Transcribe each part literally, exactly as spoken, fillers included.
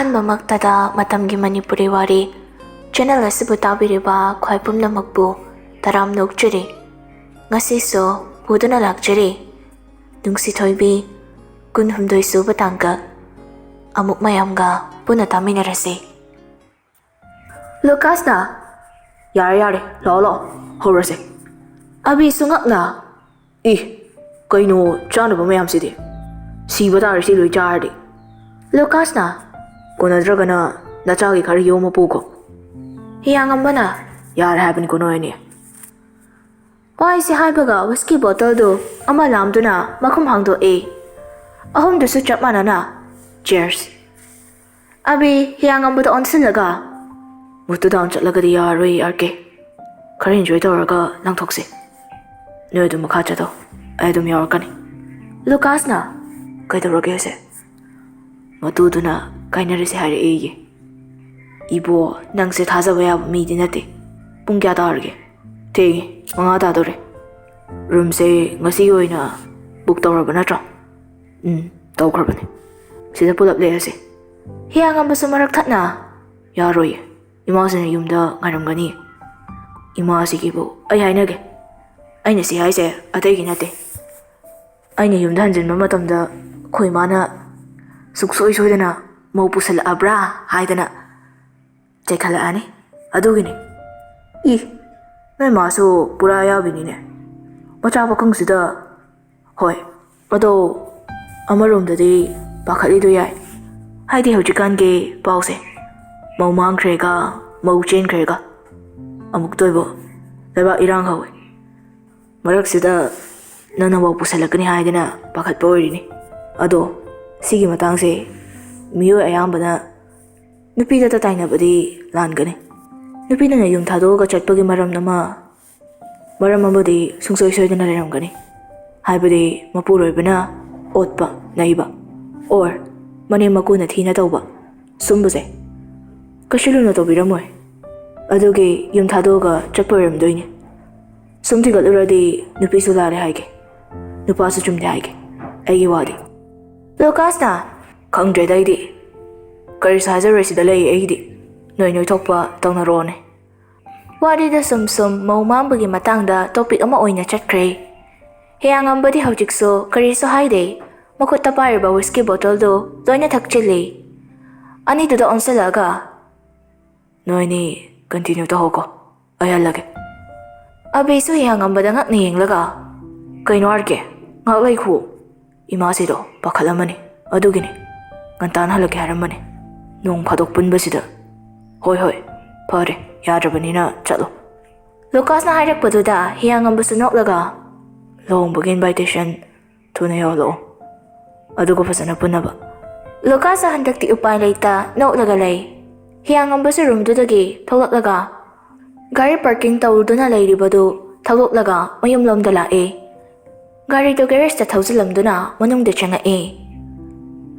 ꯑꯍꯥꯟꯕꯃꯛꯇꯗ ꯃꯇꯝꯒꯤ ꯃꯅꯤꯄꯨꯔꯤ ꯋꯥꯔꯤ ꯆꯦꯅꯦꯜ ꯑꯁꯤꯕꯨ ꯇꯥꯕꯤꯔꯤꯕ ꯈ꯭ꯋꯥꯏ ꯄꯨꯝꯅꯃꯛꯄꯨ ꯇꯔꯥꯝꯅ ꯑꯣꯛꯆꯔꯤ꯫ ꯉꯁꯤꯁꯨ ꯄꯨꯗꯨꯅ ꯂꯥꯛꯆꯔꯤ ꯅꯨꯡꯁꯤꯊꯣꯏꯕꯤ ꯀꯨꯟꯍꯨꯝꯗꯣꯏ ꯁꯨꯕ ꯇꯥꯡꯀꯛ꯫ ꯑꯃꯨꯛ ꯃꯌꯥꯝꯒ ꯄꯨꯟꯅ ꯇꯥꯃꯤꯟꯅꯔꯁꯤ꯫ ꯂꯨꯀꯥꯁꯅ, "ꯌꯥꯔꯦ ꯌꯥꯔꯦ, ꯂꯥꯛꯑꯣ ꯂꯥꯛꯑꯣ, ꯍꯧꯔꯁꯦ"꯫ ꯑꯕꯤꯁꯨ ꯉꯛꯅ, "ꯏ, ꯀꯩꯅꯣ ꯆꯥꯅꯕ ꯃꯌꯥꯝꯁꯤꯗꯤ? ꯁꯤꯕ ꯇꯥꯔꯦ ꯁꯤ ꯂꯣꯏ ꯆꯥꯔꯗꯤ"꯫ ꯂꯨꯀꯥꯁꯅ, "ꯀꯣꯟꯅꯗ꯭ꯔꯒꯅ ꯅꯆꯥꯒꯤ ꯈꯔ ꯌꯣꯝꯃ ꯄꯨꯈꯣ"꯫ ꯍꯤꯌꯥꯡꯉꯝꯕꯅ, "ꯌꯥꯔꯦ ꯍꯥꯏꯕꯅꯤꯀꯣ ꯅꯣꯏ ꯑꯅꯤ"꯫ ꯋꯥꯍꯩꯁꯤ ꯍꯥꯏꯕꯒ ꯋꯤꯁꯀꯤ ꯕꯣꯇꯜꯗꯨ ꯑꯃ ꯂꯥꯝꯗꯨꯅ ꯃꯈꯨꯝ ꯍꯥꯡꯗꯣꯛꯏ꯫ ꯑꯍꯨꯝꯗꯨꯁꯨ ꯆꯞ ꯃꯥꯟꯅꯅ, "Cheers"꯫ ꯑꯕꯤ ꯍꯤꯌꯥꯡꯉꯝꯕꯗ ꯑꯣꯟꯁꯤꯜꯂꯒ, "ꯃꯨꯠꯇꯨ ꯗꯥꯎꯟ ꯆꯠꯂꯒꯗꯤ ꯌꯥꯔꯔꯣꯏ, ꯑꯥꯔ ꯀꯦ꯫ ꯈꯔ ꯏꯟꯖꯣꯏ ꯇꯧꯔꯒ ꯂꯪꯊꯣꯛꯁꯤ꯫ ꯅꯣꯏ ꯑꯗꯨꯝ ꯃꯈꯥ ꯆꯠꯊꯧ, ꯑꯩ ꯑꯗꯨꯝ ꯌꯥꯎꯔꯛꯀꯅꯤ"꯫ ꯂꯨꯀꯥꯁꯅ, "ꯀꯩꯗꯧꯔꯒꯦ ꯍꯧꯖꯤꯛ?" "ꯃꯇꯨꯗꯨꯅ ꯀꯥꯏꯅꯔꯁꯦ ꯍꯥꯏꯔꯛꯑꯦꯌꯦ꯫ ꯏꯕꯣ, ꯅꯪꯁꯦ ꯊꯥꯖꯕ ꯌꯥꯕ ꯃꯤꯗꯤ ꯅꯠꯇꯦ꯫ ꯄꯨꯡ ꯀꯌꯥ ꯇꯥꯔꯒꯦ? ꯊꯦꯡꯉꯦ, ꯃꯉꯥ ꯇꯥꯗꯣꯔꯦ꯫ ꯔꯨꯝꯁꯦ ꯉꯁꯤꯒꯤ ꯑꯣꯏꯅ ꯕꯨꯛ ꯇꯧꯔꯕ ꯅꯠꯇ꯭ꯔꯣ?" "ꯎꯝ, ꯇꯧꯈ꯭ꯔꯕꯅꯦ꯫ ꯁꯤꯗ ꯄꯨꯂꯞ ꯂꯦꯛꯑꯁꯦ"꯫ ꯍꯤꯌꯥꯡꯉꯝꯕꯁꯨ ꯃꯔꯛ ꯊꯠꯅ, "ꯌꯥꯔꯣꯏꯌꯦ, ꯏꯃꯥꯁꯤꯅ ꯌꯨꯝꯗ ꯉꯥꯏꯔꯝꯒꯅꯤ"꯫ "ꯏꯃꯥꯁꯤꯒꯤꯕꯨ ꯑꯩ ꯍꯥꯏꯅꯒꯦ꯫ ꯑꯩꯅ ꯁꯤ ꯍꯥꯏꯁꯦ ꯑꯇꯩꯒꯤ ꯅꯠꯇꯦ꯫ ꯑꯩꯅ ꯌꯨꯝꯗ ꯍꯟꯖꯤꯟꯕ ꯃꯇꯝꯗ ꯑꯩꯈꯣꯏ ꯏꯃꯥꯅ ꯁꯨꯡꯁꯣꯏ ꯁꯣꯏꯗꯅ ꯃꯧ ꯄꯨꯁꯜꯂꯛꯑꯕ꯭ꯔꯥ ꯍꯥꯏꯗꯅ ꯆꯩꯈꯠꯂꯛꯑꯅꯤ꯫ ꯑꯗꯨꯒꯤꯅꯤ"꯫ "ꯏ, ꯅꯣꯏ ꯃꯥꯁꯨ ꯄꯨꯔꯥ ꯑꯌꯥꯕꯤꯅꯤꯅꯦ꯫ ꯃꯆꯥ ꯄꯥꯈꯪꯁꯤꯗ"꯫ "ꯍꯣꯏ, ꯑꯗꯣ ꯑꯃꯔꯣꯝꯗꯗꯤ ꯄꯥꯈꯠꯂꯤꯗꯣ ꯌꯥꯏ꯫ ꯍꯥꯏꯗꯤ ꯍꯧꯖꯤꯛꯀꯥꯟꯒꯤ ꯄꯥꯎꯁꯦ, ꯃꯧ ꯃꯥꯡꯈ꯭ꯔꯦꯒ, ꯃꯧ ꯆꯦꯟꯈ꯭ꯔꯦꯒ, ꯑꯃꯨꯛꯇ ꯑꯣꯏꯕ ꯂꯩꯕꯥꯛ ꯏꯔꯥꯡ ꯍꯧꯋꯦ꯫ ꯃꯔꯛꯁꯤꯗ ꯅꯪꯅ ꯃꯧ ꯄꯨꯁꯜꯂꯛꯀꯅꯤ ꯍꯥꯏꯗꯅ ꯄꯥꯈꯠꯄ ꯑꯣꯏꯔꯤꯅꯤ꯫ ꯑꯗꯣ ꯁꯤꯒꯤ ꯃꯇꯥꯡꯁꯦ ꯃꯤꯑꯣꯏ ꯑꯌꯥꯝꯕꯅ ꯅꯨꯄꯤꯗꯇ ꯇꯥꯏꯅꯕꯗꯤ ꯂꯥꯟꯒꯅꯤ꯫ ꯅꯨꯄꯤꯅ ꯌꯨꯝ ꯊꯥꯗꯣꯛꯑꯒ ꯆꯠꯄꯒꯤ ꯃꯔꯝ ꯑꯃ, ꯃꯔꯝ ꯑꯃꯗꯤ ꯁꯨꯡꯁꯣꯏ ꯁꯣꯏꯗꯅ ꯂꯩꯔꯝꯒꯅꯤ꯫ ꯍꯥꯏꯕꯗꯤ ꯃꯄꯨꯔꯣꯏꯕꯅ ꯑꯣꯠꯄ, ꯅꯩꯕ, or ꯃꯅꯦꯝ ꯃꯀꯨꯅ ꯊꯤꯅ ꯇꯧꯕ, ꯁꯨꯝꯕꯁꯦ ꯀꯩꯁꯨ ꯂꯨꯅ ꯇꯧꯕꯤꯔꯝꯃꯣꯏ꯫ ꯑꯗꯨꯒꯤ ꯌꯨꯝ ꯊꯥꯗꯣꯛꯑꯒ ꯆꯠꯄ ꯑꯣꯏꯔꯝꯗꯣꯏꯅꯦ꯫ ꯁꯨꯝ ꯊꯤꯒꯠꯂꯨꯔꯗꯤ ꯅꯨꯄꯤꯁꯨ ꯂꯥꯜꯂꯦ ꯍꯥꯏꯒꯦ, ꯅꯨꯄꯥꯁꯨ ꯆꯨꯝꯗꯦ ꯍꯥꯏꯒꯦ, ꯑꯩꯒꯤ ꯋꯥꯗꯤ"꯫ ꯂꯨꯀꯥꯁꯅ, "ꯈꯪꯗ꯭ꯔꯦꯗ ꯑꯩꯗꯤ꯫ "ꯀꯔꯤꯁꯨ ꯍꯥꯏꯖꯔꯣꯏ, ꯁꯤꯗ ꯂꯩ ꯑꯩꯒꯤꯗꯤ꯫ ꯅꯣꯏ ꯅꯣꯏ ꯊꯣꯛꯄ ꯇꯧꯅꯔꯣꯅꯦ꯫" ꯋꯥꯔꯤꯗ ꯁꯨꯝ ꯁꯨꯝ ꯃꯧ ꯃꯥꯡꯕꯒꯤ ꯃꯇꯥꯡꯗ topic ꯑꯃ ꯑꯣꯏꯅ ꯆꯠꯈ꯭ꯔꯦ꯫ ꯍꯤꯌꯥꯡꯉꯝꯕꯗꯤ ꯍꯧꯖꯤꯛꯁꯨ ꯀꯔꯤꯁꯨ ꯍꯥꯏꯗꯦ꯫ ꯃꯈꯨꯠꯇ ꯄꯥꯏꯔꯤꯕ whisky bottle ꯗꯨ ꯂꯣꯏꯅ ꯊꯛꯆꯤꯜꯂꯤ꯫ ꯑꯅꯤꯗꯨꯗ ꯑꯣꯟꯁꯤꯜꯂꯛꯑꯒ, "ꯅꯣꯏꯅꯤ continue ꯇꯧꯍꯧꯀꯣ, ꯑꯩ ꯍꯜꯂꯒꯦ꯫" ꯑꯕꯤꯁꯨ ꯍꯤꯌꯥꯡꯉꯝꯕꯗ ꯉꯛꯅ ꯌꯦꯡꯂꯒ, "ꯀꯩꯅꯣ ꯑꯥꯔ ꯀꯦ, ꯉꯥꯏꯍꯥꯛ ꯂꯩꯈꯨ꯫ ꯏꯃꯥꯁꯤꯗꯣ ꯄꯥꯈꯠꯂꯝꯃꯅꯤ, ꯑꯗꯨꯒꯤꯅꯤ꯫ ꯉꯟꯇꯥꯅ ꯍꯜꯂꯛꯀꯦ ꯍꯥꯏꯔꯝꯕꯅꯤ꯫ ꯅꯣꯡ ꯐꯥꯗꯣꯛ ꯄꯨꯟꯕꯁꯤꯗ꯫" "ꯍꯣꯏ ꯍꯣꯏ, ꯐꯔꯦ, ꯌꯥꯗ꯭ꯔꯕꯅꯤꯅ ꯆꯠꯂꯣ꯫" ꯂꯨꯀꯥꯁꯅ ꯍꯥꯏꯔꯛꯄꯗꯨꯗ ꯍꯤꯌꯥꯡꯉꯝꯕꯁꯨ ꯅꯣꯛꯂꯒ, "ꯂꯨꯍꯣꯡꯕꯒꯤ invitation ꯊꯨꯅ ꯌꯧꯍꯜꯂꯛꯑꯣ, ꯑꯗꯨꯒ ꯐꯖꯅ ꯄꯨꯟꯅꯕ꯫" ꯂꯨꯀꯥꯁꯁꯨ ꯍꯟꯗꯛꯇꯤ ꯎꯄꯥꯏ ꯂꯩꯇ ꯅꯣꯛꯂꯒ ꯂꯩ꯫ ꯍꯤꯌꯥꯡꯉꯝꯕꯁꯨ room ꯗꯨꯗꯒꯤ ꯊꯣꯛꯂꯛꯂꯒ ꯒꯥꯔꯤ parking ꯇꯧꯗꯨꯅ ꯂꯩꯔꯤꯕꯗꯨ ꯊꯧꯗꯣꯛꯂꯒ ꯃꯌꯨꯝꯂꯣꯝꯗ ꯂꯥꯛꯏ꯫ ꯒꯥꯔꯤꯗꯨ garage ꯇ ꯊꯧꯖꯤꯜꯂꯝꯗꯨꯅ ꯃꯅꯨꯡꯗ ꯆꯪꯉꯛꯏ꯫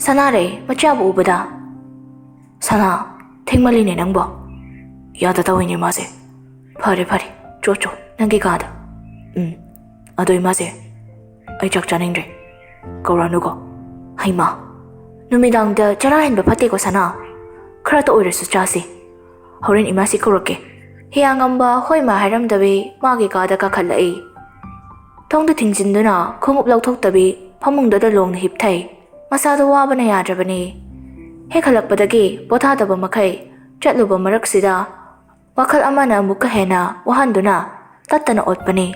ꯁꯅꯥꯔꯩ ꯃꯆꯥꯕꯨ ꯎꯕꯗ, "ꯁꯅꯥ, ꯊꯦꯡꯃꯜꯂꯤꯅꯦ ꯅꯪꯕꯣ꯫" "ꯌꯥꯗ ꯇꯧꯏꯅꯦ ꯃꯥꯁꯦ꯫" "ꯐꯔꯦ ꯐꯔꯦ, ꯆꯣ ꯆꯣ ꯅꯪꯒꯤ ꯀꯥꯗ꯫" "ꯎꯝ, ꯑꯗꯣ ꯏꯃꯥꯁꯦ, ꯑꯩ ꯆꯥꯛ ꯆꯥꯅꯤꯡꯗ꯭ꯔꯦ, ꯀꯧꯔꯛꯑꯅꯨꯀꯣ꯫" "ꯍꯩꯃꯥ, ꯅꯨꯃꯤꯗꯥꯡꯗ ꯆꯔꯥ ꯍꯦꯟꯕ ꯐꯠꯇꯦꯀꯣ ꯁꯅꯥ, ꯈꯔꯇ ꯑꯣꯏꯔꯁꯨ ꯆꯥꯁꯤ꯫ ꯍꯣꯔꯦꯟ ꯏꯃꯥꯁꯤ ꯀꯧꯔꯛꯀꯦ꯫" ꯍꯤꯌꯥꯡꯉꯝꯕ ꯍꯣꯏ ꯃꯥ ꯍꯥꯏꯔꯝꯗꯕꯤ ꯃꯥꯒꯤ ꯀꯥꯗ ꯀꯥꯈꯠꯂꯛꯏ꯫ ꯊꯣꯡꯗꯨ ꯊꯤꯡꯖꯤꯟꯗꯨꯅ ꯈꯣꯡꯎꯞ ꯂꯧꯊꯣꯛꯇꯕꯤ ꯐꯃꯨꯡꯗꯨꯗ ꯂꯣꯡꯅ ꯍꯤꯞꯊꯩ꯫ ꯃꯁꯥꯗꯣ ꯋꯥꯕꯅ ꯌꯥꯗ꯭ꯔꯕꯅꯤ꯫ ꯍꯦꯛ ꯍꯜꯂꯛꯄꯗꯒꯤ ꯄꯣꯊꯥꯗꯕ ꯃꯈꯩ ꯆꯠꯂꯨꯕ ꯃꯔꯛꯁꯤꯗ ꯋꯥꯈꯜ ꯑꯃꯅ ꯑꯃꯨꯛꯀ ꯍꯦꯟꯅ ꯋꯥꯍꯟꯗꯨꯅ ꯇꯠꯇꯅ ꯑꯣꯠꯄꯅꯤ꯫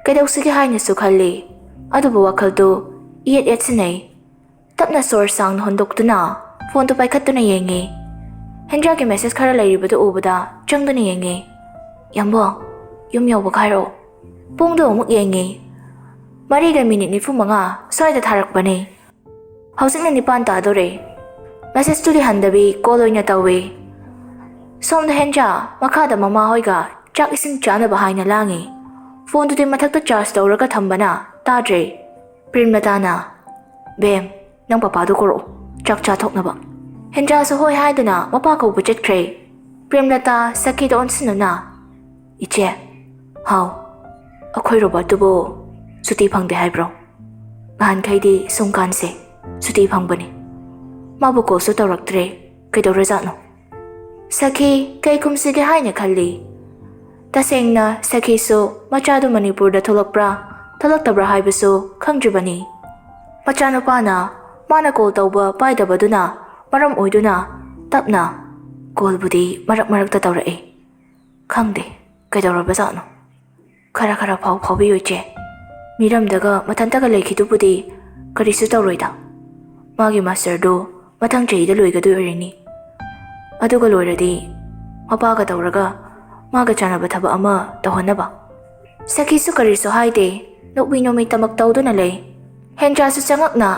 ꯀꯩꯗꯧꯁꯤꯒꯦ ꯍꯥꯏꯅꯁꯨ ꯈꯜꯂꯤ, ꯑꯗꯨꯕꯨ ꯋꯥꯈꯜꯗꯨ ꯏꯌꯦꯠ ꯌꯦꯠꯁꯤꯟꯅꯩ꯫ ꯇꯞꯅ ꯁꯣꯔ ꯁꯥꯡꯅ ꯍꯣꯟꯗꯣꯛꯇꯨꯅ ꯐꯣꯟꯗꯨ ꯄꯥꯏꯈꯠꯇꯨꯅ ꯌꯦꯡꯉꯤ꯫ ꯍꯦꯟꯖꯥꯒꯤ message ꯈꯔ ꯂꯩꯔꯤꯕꯗꯨ ꯎꯕꯗ ꯆꯪꯗꯨꯅ ꯌꯦꯡꯉꯤ꯫ "ꯌꯥꯝꯕꯣ, ꯌꯨꯝ ꯌꯧꯕꯒ ꯍꯥꯏꯔꯛꯑꯣ꯫" ꯄꯨꯡꯗꯨ ꯑꯃꯨꯛ ꯌꯦꯡꯉꯤ꯫ ꯃꯔꯤꯒ minute ꯅꯤꯐꯨ ꯃꯉꯥ ꯁ꯭ꯋꯥꯏꯗ ꯊꯥꯔꯛꯄꯅꯤ꯫ ꯍꯧꯖꯤꯛꯅ ꯅꯤꯄꯥꯟ ꯇꯥꯗꯣꯔꯦ꯫ Message ꯇꯨꯗꯤ ꯍꯟꯗꯕꯤ call ꯑꯣꯏꯅ ꯇꯧꯏ꯫ ꯁꯣꯝꯗ ꯍꯦꯟꯖꯥ ꯃꯈꯥꯗ ꯃꯃꯥ ꯍꯣꯏꯒ ꯆꯥꯛ ꯏꯁꯤꯡ ꯆꯥꯅꯕ ꯍꯥꯏꯅ ꯂꯥꯡꯉꯤ꯫ ꯐꯣꯟꯗꯨꯗꯤ ꯃꯊꯛꯇ charge ꯇꯧꯔꯒ ꯊꯝꯕꯅ ꯇꯥꯗ꯭ꯔꯦ꯫ ꯄ꯭ꯔꯦꯝꯂꯇꯥꯅ, "ꯕꯦꯝ, ꯅꯪ ꯄꯄꯥꯗꯨ ꯀꯧꯔꯛꯑꯣ, ꯆꯥꯛ ꯆꯥꯊꯣꯛꯅꯕ꯫" ꯍꯦꯟꯖꯥꯁꯨ ꯍꯣꯏ ꯍꯥꯏꯗꯨꯅ ꯃꯄꯥ ꯀꯧꯕ ꯆꯠꯈ꯭ꯔꯦ꯫ ꯄ꯭ꯔꯦꯝꯂꯇꯥ ꯁꯈꯤꯗ ꯑꯣꯟꯁꯤꯟꯗꯨꯅ, "ꯏꯆꯦ꯫" "ꯍꯥꯎ꯫" "ꯑꯩꯈꯣꯏ ꯔꯣꯕꯥꯔꯠꯇꯨꯕꯨ ꯁꯨꯇꯤ ꯐꯪꯗꯦ ꯍꯥꯏꯕ꯭ꯔꯣ?" "ꯅꯍꯥꯟꯈꯩꯗꯤ ꯁꯨꯝ ꯀꯥꯟꯁꯦ ꯁꯨꯇꯤ ꯐꯪꯕꯅꯤ꯫ ꯃꯥꯕꯨ call ꯁꯨ ꯇꯧꯔꯛꯇ꯭ꯔꯦ꯫ ꯀꯩꯗꯧꯔꯖꯥꯠꯅꯣ? ꯁꯈꯤ ꯀꯩ ꯈꯨꯝꯁꯤꯒꯦ ꯍꯥꯏꯅ ꯈꯜꯂꯤ꯫ ꯇꯁꯦꯡꯅ ꯁꯈꯤꯁꯨ ꯃꯆꯥꯗꯨ ꯃꯅꯤꯄꯨꯔꯗ ꯊꯣꯛꯂꯛꯄ꯭ꯔꯥ ꯊꯣꯛꯂꯛꯇꯕ꯭ꯔꯥ ꯍꯥꯏꯕꯁꯨ ꯈꯪꯗ꯭ꯔꯤꯕꯅꯤ꯫ ꯃꯆꯥꯅꯨꯄꯥꯅ ꯃꯥꯅ ꯀꯣꯜ ꯇꯧꯕ ꯄꯥꯏꯗꯕꯗꯨꯅ ꯃꯔꯝ ꯑꯣꯏꯗꯨꯅ ꯇꯞꯅ ꯀꯣꯜꯕꯨꯗꯤ ꯃꯔꯛ ꯃꯔꯛꯇ ꯇꯧꯔꯛꯏ꯫ ꯈꯪꯗꯦ ꯀꯩꯗꯧꯔꯕꯖꯥꯠꯅꯣ꯫ ꯈꯔ ꯈꯔ ꯐꯥꯎ ꯐꯥꯎꯕꯤꯌꯨ ꯏꯆꯦ꯫ ꯃꯤꯔꯝꯗꯒ ꯃꯊꯟꯇꯒ ꯂꯩꯈꯤꯗꯨꯕꯨꯗꯤ ꯀꯔꯤꯁꯨ ꯇꯧꯔꯣꯏꯗ꯫ ꯃꯥꯒꯤ ꯃꯥꯁꯇꯔꯗꯨ ꯃꯊꯪ ꯆꯍꯤꯗ ꯂꯣꯏꯒꯗꯣꯏ ꯑꯣꯏꯔꯤꯅꯤ꯫ ꯑꯗꯨꯒ ꯂꯣꯏꯔꯗꯤ ꯃꯄꯥꯒ ꯇꯧꯔꯒ ꯃꯥꯒ ꯆꯥꯟꯅꯕ ꯊꯕꯛ ꯑꯃ ꯇꯧꯍꯟꯅꯕ꯫ ꯁꯈꯤꯁꯨ ꯀꯔꯤꯁꯨ ꯍꯥꯏꯗꯦ꯫ ꯅꯣꯛꯃꯤ ꯅꯣꯛꯃꯤ ꯇꯃꯛ ꯇꯧꯗꯨꯅ ꯂꯩ꯫ ꯍꯦꯟꯖꯥꯁꯨ ꯆꯪꯉꯛꯅ,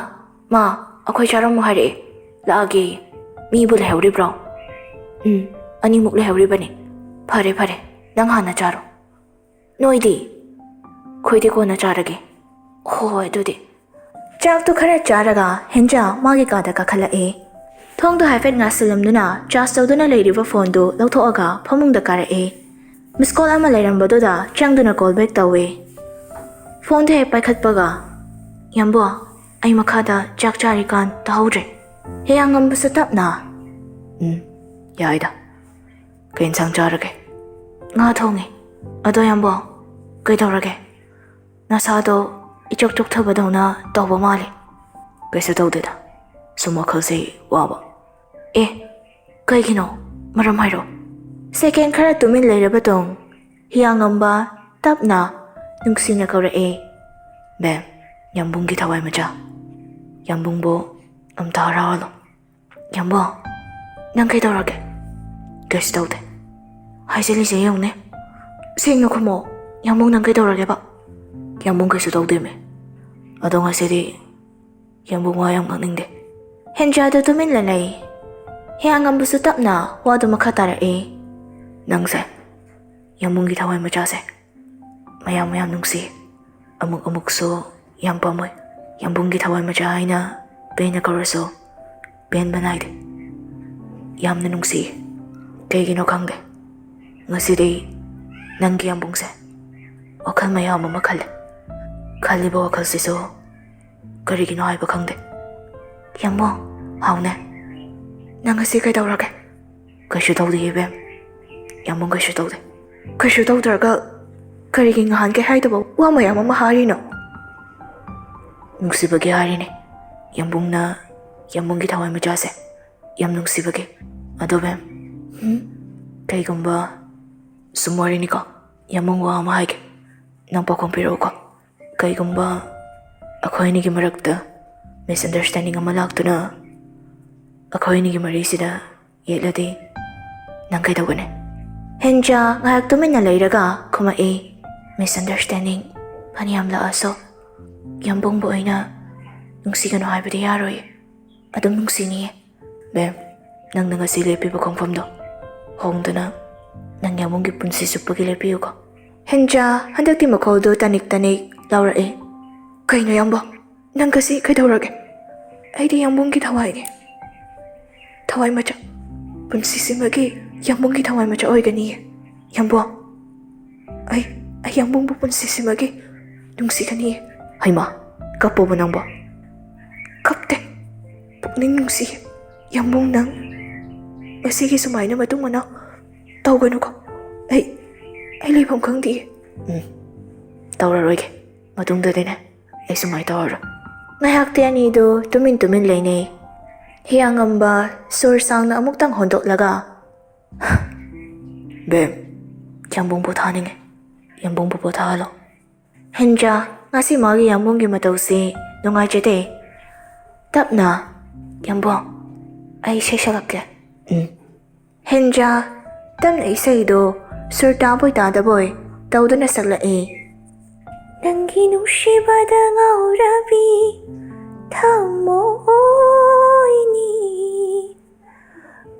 "ꯃꯥ, ꯑꯩꯈꯣꯏ ꯆꯥꯔꯝꯃꯨ ꯍꯥꯏꯔꯛꯑꯦ꯫ ꯂꯥꯛꯑꯒꯦ꯫ ꯃꯤꯕꯨ ꯂꯩꯍꯧꯔꯤꯕ꯭ꯔꯣ?" "ꯎꯝ, ꯑꯅꯤꯃꯨꯛ ꯂꯩꯍꯧꯔꯤꯕꯅꯤ꯫ ꯐꯔꯦ ꯐꯔꯦ, ꯅꯪ ꯍꯥꯟꯅ ꯆꯥꯔꯣ꯫ ꯅꯣꯏꯗꯤ?" "ꯑꯩꯈꯣꯏꯗꯤ ꯀꯣꯟꯅ ꯆꯥꯔꯒꯦ꯫" "ꯍꯣꯏ ꯑꯗꯨꯗꯤ꯫" ꯆꯥꯛꯇꯨ ꯈꯔ ꯆꯥꯔꯒ ꯍꯦꯟꯖꯥ ꯃꯥꯒꯤ ꯀꯥꯗ ꯀꯥꯈꯠꯂꯛꯑꯦ꯫ ꯊꯣꯡꯗꯨ ꯍꯥꯏꯐꯦꯠ ꯉꯥꯁꯤꯜꯂꯝꯗꯨꯅ ꯆꯥꯔꯖ ꯇꯧꯗꯨꯅ ꯂꯩꯔꯤꯕ ꯐꯣꯟꯗꯨ ꯂꯧꯊꯣꯛꯑꯒ ꯐꯃꯨꯡꯗ ꯀꯥꯔꯛꯑꯦ꯫ ꯃꯤꯁ ꯀꯣꯜ ꯑꯃ ꯂꯩꯔꯝꯕꯗꯨꯗ ꯆꯪꯗꯨꯅ ꯀꯣꯜ ꯕꯦꯛ ꯇꯧꯋꯦ꯫ ꯐꯣꯟꯗꯨ ꯍꯦꯛ ꯄꯥꯏꯈꯠꯄꯒ, "ꯌꯥꯝꯕꯣ, ꯑꯩ ꯃꯈꯥꯗ ꯆꯥꯛ ꯆꯥꯔꯤꯀꯥꯟ ꯇꯥꯍꯧꯗ꯭ꯔꯦ꯫" ꯍꯤꯌꯥꯡꯉꯝꯕꯁꯨ ꯇꯞꯅ, "ꯎꯝ, ꯌꯥꯏꯗ꯫ ꯀꯩ ꯏꯟꯁꯥꯡ ꯆꯥꯔꯒꯦ?" "ꯉꯥ ꯊꯣꯡꯉꯦ꯫ ꯑꯗꯣ ꯌꯥꯝꯕꯣ, ꯀꯩꯗꯧꯔꯒꯦ? ꯅꯁꯥꯗꯣ ꯏꯆꯣꯛ ꯆꯣꯛꯊꯕꯗꯧꯅ ꯇꯧꯕ ꯃꯥꯜꯂꯦ꯫" "ꯀꯩꯁꯨ ꯇꯧꯗꯦꯗ, ꯁꯨꯝ ꯋꯥꯈꯜꯁꯦ ꯋꯥꯕ꯫" "ꯑꯦ, ꯀꯩꯒꯤꯅꯣ? ꯃꯔꯝ ꯍꯥꯏꯔꯣ꯫" ꯁꯦꯀꯦꯟ ꯈꯔ ꯇꯨꯃꯤꯟ ꯂꯩꯔꯕ ꯇꯨꯡ ꯍꯤꯌꯥꯡꯉꯝꯕ ꯇꯞꯅ ꯅꯨꯡꯁꯤꯅ ꯀꯧꯔꯛꯑꯦ, "ꯕꯦꯝ, ꯌꯥꯝꯕꯨꯡꯒꯤ ꯊꯋꯥꯏ ꯃꯆꯥ, ꯌꯥꯝꯕꯨꯡꯕꯨ ꯑꯝꯇ ꯍꯔꯥꯎꯍꯜꯂꯣ꯫" "ꯌꯥꯝꯕꯨꯡ, ꯅꯪ ꯀꯩꯗꯧꯔꯒꯦ?" "ꯀꯩꯁꯨ ꯇꯧꯗꯦ꯫" "ꯍꯥꯏꯖꯤꯜꯂꯤꯁꯦ ꯌꯦꯡꯉꯨꯅꯦ, ꯁꯦꯡꯅ ꯈꯨꯝꯃꯣ꯫ ꯌꯥꯝꯕꯨꯡ, ꯅꯪ ꯀꯩꯗꯧꯔꯒꯦꯕ?" "ꯌꯥꯝꯕꯨꯡ, ꯀꯩꯁꯨ ꯇꯧꯗꯦꯃꯦ꯫ ꯑꯗꯣ ꯉꯁꯤꯗꯤ ꯌꯥꯝꯕꯨꯡ ꯋꯥ ꯌꯥꯝ ꯉꯥꯡꯅꯤꯡꯗꯦ꯫" ꯍꯦꯟꯖꯥꯗꯨ ꯇꯨꯃꯤꯟꯅ ꯂꯩ꯫ ꯍꯤꯌꯥꯡꯉꯝꯕꯁꯨ ꯇꯞꯅ ꯋꯥꯗꯨ ꯃꯈꯥ ꯇꯥꯔꯛꯏ, "ꯅꯪꯁꯦ ꯌꯥꯝꯕꯨꯡꯒꯤ ꯊꯋꯥꯏ ꯃꯆꯥꯁꯦ ꯃꯌꯥꯝ ꯃꯌꯥꯝ ꯅꯨꯡꯁꯤ꯫ ꯑꯃꯨꯛ ꯑꯃꯨꯛꯁꯨ ꯌꯥꯝ ꯄꯥꯝꯃꯣꯏ꯫ ꯌꯥꯝꯕꯨꯡꯒꯤ ꯊꯋꯥꯏ ꯃꯆꯥ ꯍꯥꯏꯅ ꯄꯦꯟꯅ ꯀꯧꯔꯁꯨ ꯄꯦꯟꯕ ꯅꯥꯏꯗꯦ꯫ ꯌꯥꯝꯅ ꯅꯨꯡꯁꯤ꯫ ꯀꯩꯒꯤꯅꯣ ꯈꯪꯗꯦ꯫ ꯉꯁꯤꯗꯤ ꯅꯪꯒꯤ ꯌꯥꯝꯕꯨꯡꯁꯦ ꯋꯥꯈꯜ ꯃꯌꯥꯝ ꯑꯃ ꯈꯜꯂꯦ꯫ ꯈꯜꯂꯤꯕ ꯋꯥꯈꯜꯁꯤꯁꯨ ꯀꯔꯤꯒꯤꯅꯣ ꯍꯥꯏꯕ ꯈꯪꯗꯦ꯫" "ꯌꯥꯝꯕꯨꯡ, ꯍꯥꯎꯅꯦ꯫ ꯅꯪ ꯉꯁꯤ ꯀꯩꯗꯧꯔꯒꯦ? ꯀꯩꯁꯨ ꯇꯧꯗꯦ, ꯏꯕꯦꯝ꯫ ꯌꯥꯝꯕꯨꯡ ꯀꯩꯁꯨ ꯇꯧꯗꯦ꯫ ꯀꯩꯁꯨ ꯇꯧꯗ꯭ꯔꯒ ꯀꯔꯤꯒꯤ ꯉꯍꯥꯟꯈꯩ ꯍꯥꯏꯗꯕ ꯋꯥ ꯃꯌꯥꯝ ꯑꯃ ꯍꯥꯏꯔꯤꯅꯣ? ꯅꯨꯡꯁꯤꯕꯒꯤ ꯍꯥꯏꯔꯤꯅꯦ꯫ ꯌꯥꯝꯕꯨꯡꯅ ꯌꯥꯝꯕꯨꯡꯒꯤ ꯊꯋꯥꯏ ꯃꯆꯥꯁꯦ ꯌꯥꯝ ꯅꯨꯡꯁꯤꯕꯒꯤ꯫ ꯑꯗꯣ ꯕꯦꯝ, ꯎꯝ? ꯀꯩꯒꯨꯝꯕ, ꯁꯨꯝ ꯋꯥꯔꯤꯅꯤꯀꯣ, ꯌꯥꯝꯕꯨꯡ ꯋꯥ ꯑꯃ ꯍꯥꯏꯒꯦ, ꯅꯪ ꯄꯥꯎꯈꯨꯝ ꯄꯤꯔꯛꯎꯀꯣ꯫ ꯀꯩꯒꯨꯝꯕ ꯑꯩꯈꯣꯏ ꯑꯅꯤꯒꯤ ꯃꯔꯛꯇ misunderstanding ꯑꯃ ꯂꯥꯛꯇꯨꯅ ꯑꯩꯈꯣꯏ ꯑꯅꯤꯒꯤ ꯃꯔꯤꯁꯤꯗ ꯌꯦꯠꯂꯗꯤ ꯅꯪ ꯀꯩꯗꯧꯒꯅꯤ? ꯍꯦꯟꯖꯥ ꯉꯥꯏꯍꯥꯛ ꯇꯨꯃꯤꯟꯅ ꯂꯩꯔꯒ ꯈꯨꯝꯃꯛꯏ, "Misunderstanding ꯐꯅꯌꯥꯝ ꯂꯥꯛꯑꯁꯨ ꯌꯥꯝꯕꯨꯡꯕꯨ ꯑꯩꯅ ꯅꯨꯡꯁꯤꯒꯅꯨ ꯍꯥꯏꯕꯗꯤ ꯌꯥꯔꯣꯏ꯫ ꯑꯗꯨꯝ ꯅꯨꯡꯁꯤꯅꯤꯌꯦ꯫ ꯕꯦꯝ, ꯅꯪꯅ ꯉꯁꯤ ꯂꯦꯞꯄꯤꯕ ꯈꯣꯡꯐꯝꯗꯣ ꯍꯣꯡꯗꯨꯅ ꯅꯪ ꯌꯥꯝꯕꯨꯡꯒꯤ ꯄꯨꯟꯁꯤ ꯆꯨꯞꯄꯒꯤ ꯂꯦꯞꯄꯤꯌꯨꯀꯣ꯫" ꯍꯦꯟꯖꯥ ꯍꯟꯗꯛꯇꯤ ꯃꯈꯣꯜꯗꯨ ꯇꯅꯤꯛ ꯇꯅꯤꯛ ꯂꯥꯎꯔꯛꯏ, "ꯀꯩꯅꯣ ꯌꯥꯝꯕꯨꯡ? ꯅꯪ ꯉꯁꯤ ꯀꯩꯗꯧꯔꯒꯦ? ꯑꯩꯗꯤ ꯌꯥꯝꯕꯨꯡꯒꯤ ꯊꯋꯥꯏꯅꯦ꯫ ꯊꯋꯥꯏ ꯃꯆꯥ꯫ ꯄꯨꯟꯁꯤꯁꯤꯃꯒꯤ ꯌꯥꯝꯕꯨꯡꯒꯤ ꯊꯋꯥꯏ ꯃꯆꯥ ꯑꯣꯏꯒꯅꯤꯌꯦ꯫ ꯌꯥꯝꯕꯨꯡ, ꯑꯩ, ꯑꯩ ꯌꯥꯝꯕꯨꯡꯕꯨ ꯄꯨꯟꯁꯤꯁꯤꯃꯒꯤ ꯅꯨꯡꯁꯤꯒꯅꯤꯌꯦ꯫" ꯍꯩꯃꯥ, ꯀꯞꯄꯕꯣ ꯅꯪꯕꯣ? ꯀꯞꯇꯦ꯫ ꯄꯨꯛꯅꯤꯡ ꯅꯨꯡꯁꯤꯌꯦ꯫ ꯌꯥꯝꯕꯨꯡ, ꯅꯪ ꯉꯁꯤꯒꯤ ꯁꯨꯃꯥꯏꯅ ꯃꯇꯨꯡ ꯃꯅꯥꯎ ꯇꯧꯒꯅꯨꯀꯣ꯫ ꯑꯩ, ꯑꯩ ꯂꯩꯐꯝ ꯈꯪꯗꯤꯌꯦ꯫ ꯎꯝ, ꯇꯧꯔꯔꯣꯏꯒꯦ꯫ ꯃꯇꯨꯡꯗꯗꯤꯅꯦ, ꯑꯩ ꯁꯨꯃꯥꯏꯅ ꯇꯧꯔꯔꯣꯏ꯫ ꯉꯥꯏꯍꯥꯛꯇꯤ ꯑꯅꯤꯗꯨ ꯇꯨꯃꯤꯟ ꯇꯨꯃꯤꯟ ꯂꯩꯅꯩ꯫ ꯍꯤꯌꯥꯡꯉꯝꯕ ꯁꯨꯔ ꯁꯥꯡꯅ ꯑꯃꯨꯛꯇꯪ ꯍꯣꯟꯗꯣꯛꯂꯒ, "ꯕꯦꯝ, ꯌꯥꯝꯕꯨꯡ ꯄꯣꯊꯥꯅꯤꯡꯉꯦ꯫ ꯌꯥꯝꯕꯨꯡꯕꯨ ꯄꯣꯊꯥꯍꯜꯂꯣ꯫" ꯍꯦꯟꯖꯥ, ꯉꯁꯤ ꯃꯥꯒꯤ ꯌꯥꯝꯕꯨꯡꯒꯤ ꯃꯇꯧꯁꯤ ꯅꯨꯡꯉꯥꯏꯖꯗꯦ꯫ ꯇꯞꯅ, "ꯌꯥꯝꯕꯨꯡ, ꯑꯩ ꯏꯁꯩ ꯁꯛꯂꯛꯀꯦ꯫" ꯎꯝ꯫ ꯍꯦꯟꯖꯥ ꯇꯞꯅ ꯏꯁꯩꯗꯣ ꯁꯨꯔ ꯇꯥꯕꯣꯏ ꯇꯥꯗꯕꯣꯏ ꯇꯧꯗꯨꯅ ꯁꯛꯂꯛꯏ꯫ ꯅꯪꯒꯤ ꯅꯨꯡꯁꯤꯕꯗ ꯉꯥꯎꯔꯕꯤ ꯊꯃꯣꯏꯅꯤ,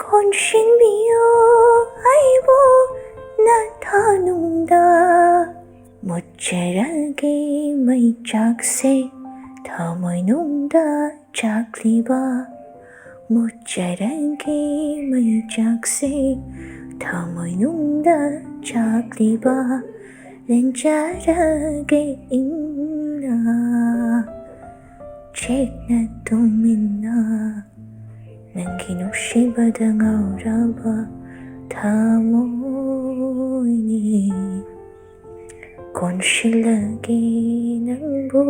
ꯀꯣꯟꯁꯤꯟꯕꯤꯌꯨ ꯑꯩꯕꯨ ꯅꯊꯥꯅꯨꯡꯗ꯫ ꯃꯨꯠꯆꯔꯒꯦ ꯃꯩ ꯆꯥꯛꯁꯦ ꯊꯃꯣꯏꯅꯨꯡꯗ ꯆꯥꯛꯂꯤꯕ꯫ ꯃꯨꯠꯆꯔꯒꯦ ꯃꯩ ꯆꯥꯛꯁꯦ ꯊꯃꯣꯏꯅꯨꯡꯗ ꯆꯥꯛꯂꯤꯕ꯫ ꯂꯦꯟꯖꯔꯒꯦ ꯏꯪꯅ ꯆꯦꯛꯅ ꯇꯨꯃꯤꯟꯅ꯫ ꯅꯪꯒꯤ ꯅꯨꯡꯁꯤꯕꯗ ꯉꯥꯎꯔꯕ ꯊꯃꯣꯏꯅꯤ꯫ ꯀꯣꯟꯁꯤꯜꯂꯒꯦ ꯅꯪꯕꯨ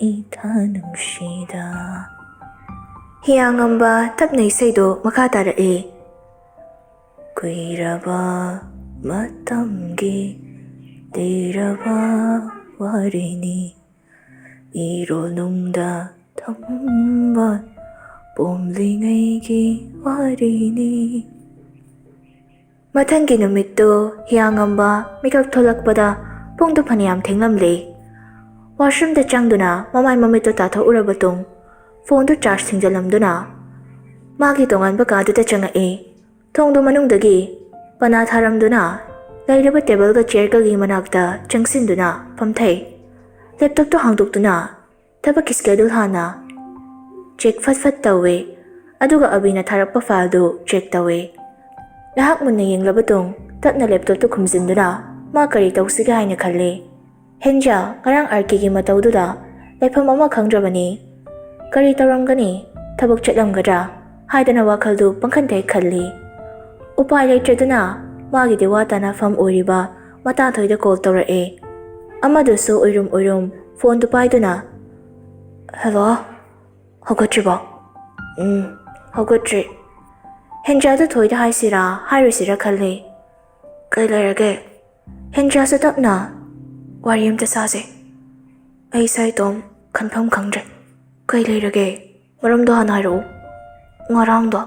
ꯏꯊꯥ ꯅꯨꯡꯁꯤꯗ꯫ ꯍꯤꯌꯥꯡꯉꯝꯕ ꯇꯞꯅ ꯏꯁꯩꯗꯣ ꯃꯈꯥ ꯇꯥꯔꯛꯏ꯫ ꯀꯨꯏꯔꯕ ꯃꯇꯝꯒꯤ ꯂꯤꯔꯕ ꯋꯥꯔꯤꯅꯤ꯫ ꯏꯔꯣꯜꯅꯨꯡꯗ ꯊꯝꯕ ꯄꯣꯝꯂꯤꯉꯩꯒꯤ ꯋꯥꯔꯤꯅꯤ꯫ ꯃꯊꯪꯒꯤ ꯅꯨꯃꯤꯠꯇꯨ ꯍꯤꯌꯥꯡꯉꯝꯕ ꯃꯤꯀꯞ ꯊꯣꯛꯂꯛꯄꯗ ꯄꯨꯡꯗꯨ ꯐꯅꯌꯥꯝ ꯊꯦꯡꯂꯝꯂꯦ꯫ ꯋꯥꯁꯔꯨꯝꯗ ꯆꯪꯗꯨꯅ ꯃꯃꯥꯏ ꯃꯃꯤꯠꯇꯨ ꯇꯥꯊꯣꯛꯎꯔꯕ ꯇꯨꯡ ꯐꯣꯟꯗꯨ ꯆꯥꯔꯖ ꯊꯤꯡꯖꯤꯜꯂꯝꯗꯨꯅ ꯃꯥꯒꯤ ꯇꯣꯉꯥꯟꯕ ꯀꯥꯗꯨꯗ ꯆꯪꯉꯛꯏ꯫ ꯊꯣꯡꯗꯨ ꯃꯅꯨꯡꯗꯒꯤ ꯄꯅꯥ ꯊꯥꯔꯝꯗꯨꯅ ꯂꯩꯔꯤꯕ ꯇꯦꯕꯜꯒ ꯆꯤꯌꯔꯒꯒꯤ ꯃꯅꯥꯛꯇ ꯆꯪꯁꯤꯟꯗꯨꯅ ꯐꯝꯊꯩ꯫ ꯂꯦꯞꯇꯣꯞꯇꯨ ꯍꯥꯡꯗꯣꯛꯇꯨꯅ ꯊꯕꯛꯀꯤ ꯁ꯭ꯀꯦꯗꯨꯜ ꯍꯥꯟꯅ ꯆꯦꯛ ꯐꯠ ꯐꯠ ꯇꯧꯋꯦ꯫ ꯑꯗꯨꯒ ꯑꯕꯤꯅ ꯊꯥꯔꯛꯄ ꯐꯥꯏꯜꯗꯨ ꯆꯦꯛ ꯇꯧꯋꯦ꯫ ꯉꯥꯏꯍꯥꯛ ꯃꯨꯟꯅ ꯌꯦꯡꯂꯕ ꯇꯨꯡ ꯇꯞꯅ ꯂꯦꯞꯇꯣꯞꯇꯨ ꯈꯨꯝꯖꯤꯟꯗꯨꯅ ꯃꯥ ꯀꯔꯤ ꯇꯧꯁꯤꯒꯦ ꯍꯥꯏꯅ ꯈꯜꯂꯤ꯫ ꯍꯦꯟꯖꯥ ꯉꯔꯥꯡ ꯑꯥꯔꯀꯦꯒꯤ ꯃꯇꯧꯗꯨꯗ ꯂꯩꯐꯝ ꯑꯃ ꯈꯪꯗ꯭ꯔꯕꯅꯤ꯫ ꯀꯔꯤ ꯇꯧꯔꯝꯒꯅꯤ? ꯊꯕꯛ ꯆꯠꯂꯝꯒꯗ꯭ꯔꯥ ꯍꯥꯏꯗꯅ ꯋꯥꯈꯜꯗꯨ ꯄꯪꯈꯟꯗ ꯍꯦꯛ ꯈꯜꯂꯤ꯫ ꯎꯄꯥꯏ ꯂꯩꯇ꯭ꯔꯗꯨꯅ ꯃꯥꯒꯤꯗꯤ ꯋꯥ ꯇꯥꯅꯐꯝ ꯑꯣꯏꯔꯤꯕ ꯃꯇꯥꯊꯣꯏꯗ ꯀꯣꯜ ꯇꯧꯔꯛꯑꯦ꯫ ꯑꯃꯗꯨꯁꯨ ꯎꯏꯔꯨꯝ ꯎꯏꯔꯨꯝ ꯐꯣꯟꯗꯨ ꯄꯥꯏꯗꯨꯅ, "ꯍꯦꯜꯂꯣ, ꯍꯧꯒꯠꯇ꯭ꯔꯤꯕꯣ?" "ꯎꯝ, ꯍꯧꯒꯠꯇ꯭ꯔꯤ꯫" ꯍꯦꯟꯖꯥꯗꯨ ꯊꯣꯏꯗ ꯍꯥꯏꯁꯤꯔꯥ ꯍꯥꯏꯔꯣꯏꯁꯤꯔꯥ ꯈꯜꯂꯤ꯫ "ꯀꯩ ꯂꯩꯔꯒꯦ?" ꯍꯦꯟꯖꯥꯁꯨ ꯇꯞꯅ, "ꯋꯥꯔꯤ ꯑꯝꯇ ꯁꯥꯁꯦ꯫ ꯑꯩ ꯏꯁꯥ ꯏꯇꯣꯝ ꯈꯟꯐꯝ ꯈꯪꯗ꯭ꯔꯦ꯫ ꯀꯩ ꯂꯩꯔꯒꯦ? ꯃꯔꯝꯗꯣ ꯍꯥꯟꯅ ꯍꯥꯏꯔꯛꯎ꯫" "ꯉꯔꯥꯡꯗꯣ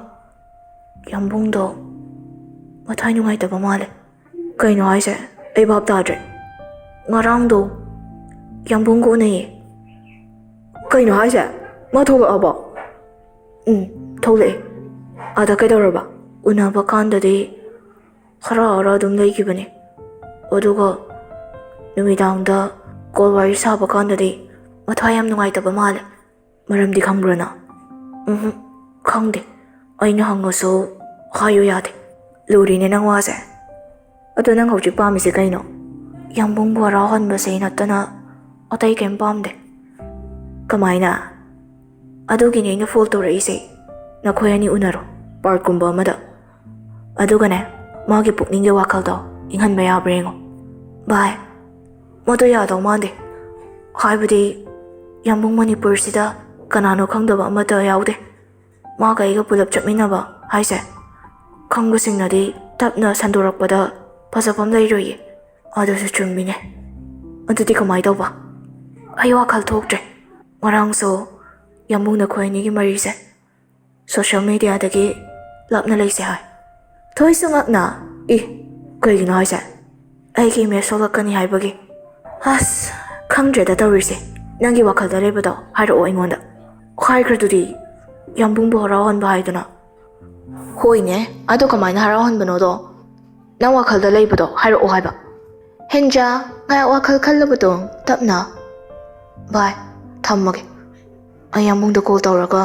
ꯌꯥꯝꯕꯨꯡꯗꯣ ꯃꯊ꯭ꯋꯥꯏ ꯅꯨꯡꯉꯥꯏꯇꯕ ꯃꯥꯜꯂꯦ꯫" "ꯀꯩꯅꯣ ꯍꯥꯏꯁꯦ? ꯑꯩ ꯚꯥꯞ ꯇꯥꯗ꯭ꯔꯦ꯫" "ꯉꯔꯥꯡꯗꯣ ꯌꯥꯝꯕꯨꯡꯒ ꯎꯅꯩꯌꯦ꯫" "ꯀꯩꯅꯣ ꯍꯥꯏꯁꯦ? ꯃꯥ ꯊꯣꯛꯂꯛꯑꯕꯣ?" "ꯎꯝ, ꯊꯣꯛꯂꯛꯑꯦ꯫" "ꯑꯥꯗ ꯀꯩꯗꯧꯔꯕ?" "ꯎꯅꯕ ꯀꯥꯟꯗꯗꯤ ꯍꯔꯥꯎ ꯍꯔꯥꯎ ꯑꯗꯨꯝ ꯂꯩꯈꯤꯕꯅꯦ꯫ ꯑꯗꯨꯒ ꯅꯨꯃꯤꯗꯥꯡꯗ ꯀꯣꯜ ꯋꯥꯔꯤ ꯁꯥꯕ ꯀꯥꯟꯗꯗꯤ ꯃꯊ꯭ꯋꯥꯏ ꯌꯥꯝ ꯅꯨꯡꯉꯥꯏꯇꯕ ꯃꯥꯜꯂꯦ꯫" "ꯃꯔꯝꯗꯤ ꯈꯪꯕ꯭ꯔꯣ ꯅꯪ?" "ꯎꯝꯍꯨꯝ, ꯈꯪꯗꯦ꯫ ꯑꯩꯅ ꯍꯪꯉꯁꯨ ꯍꯥꯏꯌꯨ ꯌꯥꯗꯦ꯫" "ꯂꯨꯔꯤꯅꯦ ꯅꯪ ꯋꯥꯁꯦ꯫ ꯑꯗꯣ ꯅꯪ ꯍꯧꯖꯤꯛ ꯄꯥꯝꯃꯤꯁꯦ ꯀꯩꯅꯣ?" "ꯌꯥꯝꯕꯨꯡꯕꯨ ꯍꯔꯥꯎꯍꯟꯕꯁꯦ ꯅꯠꯇꯅ ꯑꯇꯩ ꯀꯩꯝ ꯄꯥꯝꯗꯦ꯫" "ꯀꯃꯥꯏꯅ?" "ꯑꯗꯨꯒꯤꯅꯦ ꯑꯩꯅ ꯐꯣꯟ ꯇꯧꯔꯛꯏꯁꯦ꯫ ꯅꯈꯣꯏ ꯑꯅꯤ ꯎꯅꯔꯣ, ꯄꯥꯔꯛꯀꯨꯝꯕ ꯑꯃꯗ꯫ ꯑꯗꯨꯒꯅꯦ, ꯃꯥꯒꯤ ꯄꯨꯛꯅꯤꯡꯒꯤ ꯋꯥꯈꯜꯗꯣ ꯏꯪꯍꯟꯕ ꯌꯥꯕ꯭ꯔꯥ ꯌꯦꯡꯉꯣ꯫ ꯚꯥꯏ, ꯃꯗꯨ ꯌꯥꯗꯧ ꯃꯥꯟꯗꯦ꯫ ꯍꯥꯏꯕꯗꯤ, ꯌꯥꯝꯕꯨꯡ ꯃꯅꯤꯄꯨꯔꯁꯤꯗ ꯀꯅꯥꯅꯣ ꯈꯪꯗꯕ ꯑꯃꯠꯇ ꯌꯥꯎꯗꯦ꯫ ꯃꯥꯒ ꯑꯩꯒ ꯄꯨꯂꯞ ꯆꯠꯃꯤꯟꯅꯕ ꯍꯥꯏꯁꯦ, ꯈꯪꯕꯁꯤꯡꯅꯗꯤ ꯇꯞꯅ ꯁꯟꯗꯣꯔꯛꯄꯗ ꯐꯖꯐꯝ ꯂꯩꯔꯣꯏꯌꯦ꯫ ꯑꯗꯨꯁꯨ ꯆꯨꯝꯃꯤꯅꯦ꯫ ꯑꯗꯨꯗꯤ ꯀꯃꯥꯏ ꯇꯧꯕ? ꯑꯩ ꯋꯥꯈꯜ ꯊꯣꯛꯇ꯭ꯔꯦ꯫ ꯉꯔꯥꯡꯁꯨ ꯌꯥꯝꯕꯨꯡ ꯅꯈꯣꯏ ꯑꯅꯤꯒꯤ ꯃꯔꯤꯁꯦ ꯁꯣꯁꯤꯌꯦꯜ ꯃꯦꯗꯤꯌꯥꯗꯒꯤ ꯂꯥꯞꯅ ꯂꯩꯁꯦ ꯍꯥꯏ꯫ ꯊꯣꯏꯁꯨ ꯉꯛꯅ, "ꯏ, ꯀꯩꯒꯤꯅꯣ ꯍꯥꯏꯁꯦ? ꯑꯩꯒꯤ ꯏꯃꯦꯖ ꯁꯣꯛꯂꯛꯀꯅꯤ ꯍꯥꯏꯕꯒꯤ?" ꯑꯁ, ꯈꯪꯗ꯭ꯔꯦꯗ ꯇꯧꯔꯤꯁꯦ꯫ ꯅꯪꯒꯤ ꯋꯥꯈꯜꯗ ꯂꯩꯕꯗꯣ ꯍꯥꯏꯔꯛꯑꯣ ꯑꯩꯉꯣꯟꯗ꯫ ꯍꯥꯏꯈ꯭ꯔꯗꯨꯗꯤ, ꯌꯥꯝꯕꯨꯡꯕꯨ ꯍꯔꯥꯎꯍꯟꯕ ꯍꯥꯏꯗꯨꯅ꯫ ꯍꯣꯏꯅꯦ, ꯑꯗꯣ ꯀꯃꯥꯏꯅ ꯍꯔꯥꯎꯍꯟꯕꯅꯣꯗꯣ? ꯅꯪ ꯋꯥꯈꯜꯗ ꯂꯩꯕꯗꯣ ꯍꯥꯏꯔꯛꯑꯣ ꯍꯥꯏꯕ꯫ ꯍꯦꯟꯖꯥ, ꯉꯥꯏꯍꯥꯛ ꯋꯥꯈꯜ ꯈꯜꯂꯕ ꯇꯨꯡ ꯇꯞꯅ, "ꯚꯥꯏ, ꯊꯝꯃꯒꯦ꯫ ꯑꯩ ꯌꯥꯝꯕꯨꯡꯗ ꯀꯣꯜ ꯇꯧꯔꯒ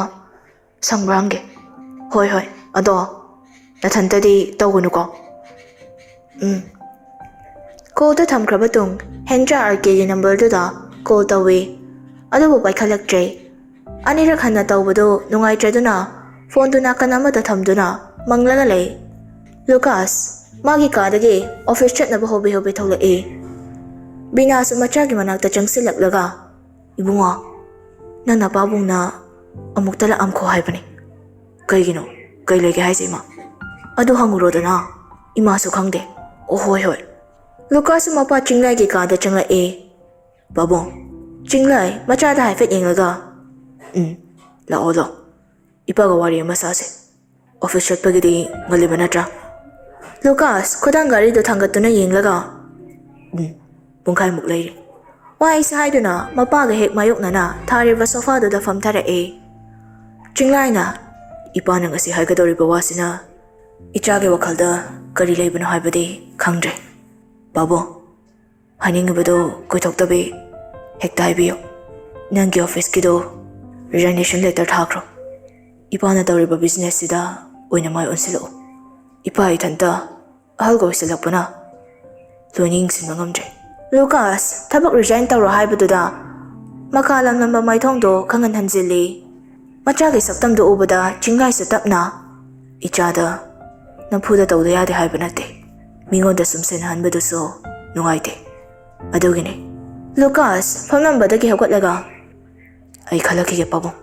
ꯁꯪꯕ꯭ꯔꯥ ꯍꯪꯒꯦ꯫" "ꯍꯣꯏ, ꯍꯣꯏ꯫ ꯑꯗꯣ ꯅꯊꯟꯇꯗꯤ ꯇꯧꯒꯅꯨꯀꯣ꯫" "ꯎꯝ꯫" ꯀꯣꯜꯗ ꯊꯝꯈ꯭ꯔꯕ ꯇꯨꯡ ꯍꯦꯟꯖꯥ ꯑꯥꯔ ꯀꯦꯒꯤ ꯅꯝꯕꯔꯗꯨꯗ ꯀꯣꯜ ꯇꯧꯏ꯫ ꯑꯗꯨꯕꯨ ꯄꯥꯏꯈꯠꯂꯛꯇ꯭ꯔꯦ꯫ ꯑꯅꯤꯔꯛ ꯍꯟꯅ ꯇꯧꯕꯗꯨ ꯅꯨꯡꯉꯥꯏꯇ꯭ꯔꯗꯨꯅ ꯐꯣꯟꯗꯨ ꯅꯥꯀꯟ ꯑꯃꯗ ꯊꯝꯗꯨꯅ ꯃꯪꯂꯒ ꯂꯩ꯫ ꯂꯨꯀꯥꯁ ꯃꯥꯒꯤ ꯀꯥꯗꯒꯤ ꯑꯣꯐꯤꯁ ꯆꯠꯅꯕ ꯍꯣꯕꯦ ꯍꯣꯕꯦ ꯊꯣꯛꯂꯛꯏ꯫ ꯕꯤꯅꯥꯁꯨ ꯃꯆꯥꯒꯤ ꯃꯅꯥꯛꯇ ꯆꯪꯁꯤꯜꯂꯛꯂꯒ, "ꯏꯕꯨꯡꯉꯣ, ꯅꯪ ꯅꯄꯥꯕꯨꯡꯅ ꯑꯃꯨꯛꯇ ꯂꯥꯛꯑꯝꯈꯣ ꯍꯥꯏꯕꯅꯤ꯫" "ꯀꯩꯒꯤꯅꯣ? ꯀꯩ ꯂꯩꯒꯦ ꯍꯥꯏꯁꯦ, ꯏꯃꯥ?" "ꯑꯗꯨ ꯍꯪꯉꯨꯔꯣꯗꯅ, ꯏꯃꯥꯁꯨ ꯈꯪꯗꯦ꯫" "ꯑꯣ, ꯍꯣꯏ, ꯍꯣꯏ꯫" ꯂꯨꯀꯥꯁꯁꯨ ꯃꯄꯥ ꯆꯤꯡꯂꯥꯏꯒꯤ ꯀꯥꯗ ꯆꯪꯂꯛꯏ꯫ "ꯄꯥꯕꯨꯡ, ꯆꯤꯡꯂꯥꯏ ꯃꯆꯥꯗ ꯍꯥꯏꯐꯦꯠ ꯌꯦꯡꯂꯒ, ꯎꯝ, ꯂꯥꯛꯑꯣ, ꯂꯥꯛꯑꯣ꯫ ꯏꯄꯥꯒ ꯋꯥꯔꯤ ꯑꯃ ꯁꯥꯁꯦ꯫ ꯑꯣꯐꯤꯁ ꯆꯠꯄꯒꯤꯗꯤ ꯉꯜꯂꯤꯕ ꯅꯠꯇ꯭ꯔꯥ?" ꯂꯨꯀꯥꯁ ꯈꯨꯗꯥꯡ ꯒꯥꯔꯤꯗꯨ ꯊꯥꯡꯒꯠꯇꯨꯅ ꯌꯦꯡꯂꯒ, "ꯎꯝ, ꯄꯨꯡꯈꯥꯏꯃꯨꯛ ꯂꯩꯔꯤ꯫" ꯋꯥꯍꯩꯁꯤ ꯍꯥꯏꯗꯨꯅ ꯃꯄꯥꯒ ꯍꯦꯛ ꯃꯥꯌꯣꯛꯅꯅ ꯊꯥꯔꯤꯕ ꯁꯣꯐꯥꯗꯨꯗ ꯐꯝꯊꯔꯛꯏ꯫ ꯆꯤꯡꯂꯥꯏꯅ, "ꯏꯄꯥꯅ ꯉꯁꯤ ꯍꯥꯏꯒꯗꯧꯔꯤꯕ ꯋꯥꯁꯤꯅ ꯏꯆꯥꯒꯤ ꯋꯥꯈꯜꯗ ꯀꯔꯤ ꯂꯩꯕꯅꯣ ꯍꯥꯏꯕꯗꯤ ꯈꯪꯗ꯭ꯔꯦ꯫ ꯄꯥꯕꯨꯡ, ꯍꯥꯏꯅꯤꯡꯉꯤꯕꯗꯨ ꯀꯣꯏꯊꯣꯛꯇꯕꯤ ꯍꯦꯛꯇ ꯍꯥꯏꯕꯤꯌꯨ꯫ ꯅꯪꯒꯤ ꯑꯣꯐꯤꯁꯀꯤꯗꯨ ꯔꯤꯖꯥꯏꯅꯦꯁꯟ ꯂꯦꯇꯔ ꯊꯥꯈ꯭ꯔꯣ꯫ ꯏꯄꯥꯅ ꯇꯧꯔꯤꯕ ꯕꯤꯖꯤꯅꯦꯁꯁꯤꯗ ꯑꯣꯏꯅ ꯃꯥꯏ ꯑꯣꯟꯁꯤꯜꯂꯛꯎ꯫ ꯏꯄꯥ ꯏꯊꯟꯇ ꯑꯍꯜꯒ ꯑꯣꯏꯁꯤꯜꯂꯛꯄꯅ ꯂꯣꯏꯅ ꯌꯦꯡꯁꯤꯟꯕ ꯉꯝꯗ꯭ꯔꯦ꯫" ꯂꯨꯀꯥꯁ ꯊꯕꯛ ꯔꯤꯖꯥꯏꯟ ꯇꯧꯔꯣ ꯍꯥꯏꯕꯗꯨꯗ ꯃꯀꯥ ꯂꯝꯂꯝꯕ ꯃꯥꯏꯊꯣꯡꯗꯣ ꯈꯪꯍꯟ ꯍꯟꯖꯤꯜꯂꯤ꯫ ꯃꯆꯥꯒꯤ ꯁꯛꯇꯝꯗꯨ ꯎꯕꯗ ꯆꯤꯡꯒꯥꯏꯁꯨ ꯇꯞꯅ, "ꯏꯆꯥꯗ ꯅꯝꯐꯨꯗ ꯇꯧꯗ ꯌꯥꯗꯦ ꯍꯥꯏꯕ ꯅꯠꯇꯦ꯫ ꯃꯤꯉꯣꯟꯗ ꯁꯨꯝ ꯁꯦꯟꯅꯍꯟꯕꯗꯨꯁꯨ ꯅꯨꯡꯉꯥꯏꯇꯦ꯫ ꯑꯗꯨꯒꯤꯅꯦ꯫" ꯂꯨꯀꯥꯁ ꯐꯝꯂꯝꯕꯗꯒꯤ ꯍꯧꯒꯠꯂꯒ, "ꯑꯩ ꯈꯜꯂꯛꯈꯤꯒꯦ ꯄꯥꯕꯨꯡ꯫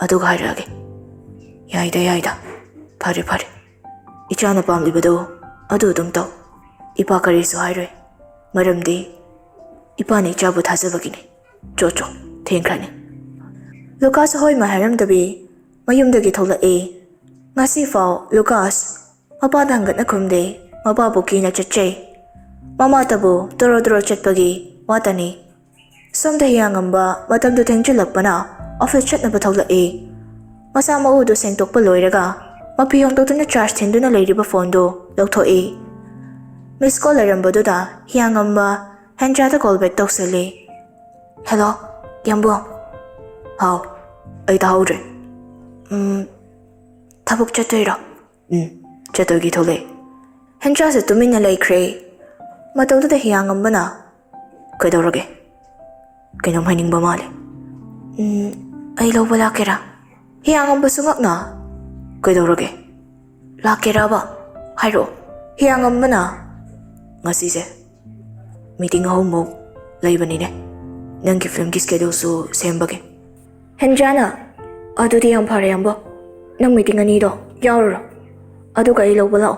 ꯑꯗꯨꯒ ꯍꯥꯏꯔꯛꯑꯒꯦ꯫" "ꯌꯥꯏꯗ, ꯌꯥꯏꯗ꯫ ꯐꯔꯦ, ꯐꯔꯦ꯫ ꯏꯆꯥꯅ ꯄꯥꯝꯂꯤꯕꯗꯣ ꯑꯗꯨ ꯑꯗꯨꯝ ꯇꯧ꯫ ꯏꯄꯥ ꯀꯔꯤꯁꯨ ꯍꯥꯏꯔꯣꯏ꯫ ꯃꯔꯝꯗꯤ ꯏꯄꯥꯅ ꯏꯆꯥꯕꯨ ꯊꯥꯖꯕꯒꯤꯅꯤ꯫ ꯆꯣ, ꯆꯣ, ꯊꯦꯡꯈ꯭ꯔꯅꯤ꯫" ꯂꯨꯀꯥꯁ ꯍꯣꯏ ꯃꯥ ꯍꯥꯏꯔꯝꯗꯕꯤ ꯃꯌꯨꯝꯗꯒꯤ ꯊꯣꯛꯂꯛꯏ꯫ ꯉꯁꯤꯐꯥꯎ ꯂꯨꯀꯥꯁ ꯃꯄꯥꯗ ꯍꯪꯒꯠꯅ ꯈꯨꯝꯗꯦ꯫ ꯃꯄꯥꯕꯨ ꯀꯤꯅ ꯆꯠꯆꯩ꯫ ꯃꯃꯥꯇꯕꯨ ꯇꯣꯔꯣ ꯇꯣꯔꯣ ꯆꯠꯄꯒꯤ ꯋꯥꯇꯅꯤ꯫ ꯁꯣꯝꯗ ꯍꯤꯌꯥꯡꯉꯝꯕ ꯃꯇꯝꯗꯨ ꯊꯦꯡꯖꯤꯜꯂꯛꯄꯅ ꯑꯣꯐꯤꯁ ꯆꯠꯅꯕ ꯊꯣꯛꯂꯛꯏ꯫ ꯃꯁꯥ ꯃꯎꯗꯨ ꯁꯦꯡꯗꯣꯛꯄ ꯂꯣꯏꯔꯒ ꯃꯐꯤ ꯍꯣꯡꯗꯣꯛꯇꯨꯅ ꯆꯥꯔꯖ ꯊꯤꯟꯗꯨꯅ ꯂꯩꯔꯤꯕ ꯐꯣꯟꯗꯨ ꯂꯧꯊꯣꯛꯏ꯫ ꯃꯤꯁ ꯀꯣꯜ ꯂꯩꯔꯝꯕꯗꯨꯗ ꯍꯤꯌꯥꯡꯉꯝꯕ ꯍꯦꯟꯖꯥꯗ ꯀꯣꯜ ꯕꯦꯛ ꯇꯧꯁꯜꯂꯤ꯫ "ꯍꯦꯜꯂꯣ, ꯌꯥꯝꯕꯨꯡ꯫" "ꯍꯥꯎ, ꯑꯩ ꯇꯥꯍꯧꯗ꯭ꯔꯦ꯫" "ꯎꯝ, ꯊꯕꯛ ꯆꯠꯇꯣꯏꯔꯣ?" "ꯎꯝ, ꯆꯠꯇꯣꯏꯒꯤ ꯊꯣꯛꯂꯛꯑꯦ꯫" ꯍꯦꯟꯖꯥꯁꯦ ꯇꯨꯃꯤꯟꯅ ꯂꯩꯈ꯭ꯔꯦ꯫ ꯃꯇꯧꯗꯨꯗ ꯍꯤꯌꯥꯡꯉꯝꯕꯅ, "ꯀꯩꯗꯧꯔꯒꯦ? ꯀꯩꯅꯣꯝ ꯍꯥꯏꯅꯤꯡꯕ ꯃꯥꯜꯂꯦ꯫" "ꯎꯝ, ꯑꯩ ꯂꯧꯕ ꯂꯥꯛꯀꯦꯔꯥ?" ꯍꯤꯌꯥꯡꯉꯝꯕꯁꯨ ꯉꯛꯅ, "ꯀꯩꯗꯧꯔꯒꯦ? ꯂꯥꯛꯀꯦꯔꯕ? ꯍꯥꯏꯔꯛꯑꯣ꯫" ꯍꯤꯌꯥꯡꯉꯝꯕꯅ, "ꯉꯁꯤꯁꯦ ꯃꯤꯇꯤꯡ ꯑꯍꯨꯝꯃꯨꯛ ꯂꯩꯕꯅꯤꯅꯦ, ꯅꯪꯒꯤ ꯐꯤꯂꯝꯒꯤ ꯁ꯭ꯀꯦꯗꯨꯜꯁꯨ ꯁꯦꯝꯕꯒꯤ꯫" ꯍꯦꯟꯖꯥꯅ, "ꯑꯗꯨꯗꯤ ꯌꯥꯝ ꯐꯔꯦ, ꯌꯥꯝꯕꯣ꯫ ꯅꯪ ꯃꯤꯇꯤꯡ ꯑꯅꯤꯗꯣ ꯌꯥꯎꯔꯨꯔꯣ꯫ ꯑꯗꯨꯒ ꯑꯩ ꯂꯧꯕ ꯂꯥꯛꯑꯣ꯫